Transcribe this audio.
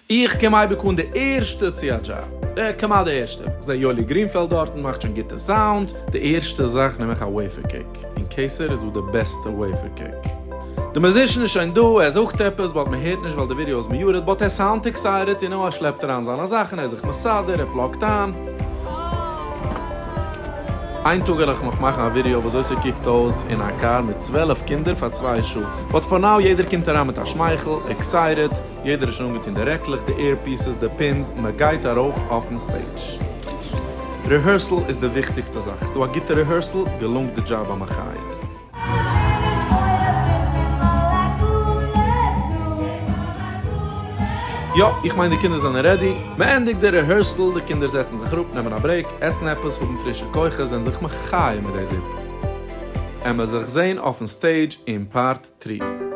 איך קום אייביג אן די ערשטע צו א דזשאב. אה, כמעט די ערשטע. איך זע יואלי גרינפעלד דארטן מאכט שוין גוטע sound. די ערשטע זאך נעם איך א wafer cake. אין קיסר איז דא די בעסטע wafer cake. די musician איז שוין דא, ער זאגט עפעס but מען הערט נישט ווייל די ווידעא איז muted, but ער sound excited, you know, ער שלעפט אריין זיינע זאכן, ער איז זיך מסדר, ער plug ט איין. איין טאג וועל איך נאך מאכן א ווידעא וויאזוי ס'קוקט אויס אין א קאר מיט 12 קינדער פאר צוויי שעה, but for now יעדער קומט אריין מיט א שמייכל, excited, יעדער איז שוין אנגעטון די רעקלעך, די earpieces, די pins, מען גייט ארויף אויפן stage. Rehearsal איז די וויכטיגסטע זאך, ס'דא א גוטע rehearsal געלונגט די דזשאב א מחיה. יא, איך מיין די קינדער זענען ready. מען ענדיגט די rehearsal, די קינדער זעצן זיך אראפ, נעמען א break, עסן עפעס, האבן פרישע כוחות, זענען זיך מחיה מיט די זופ. עמער זיך זעהן אויפן stage אין part three.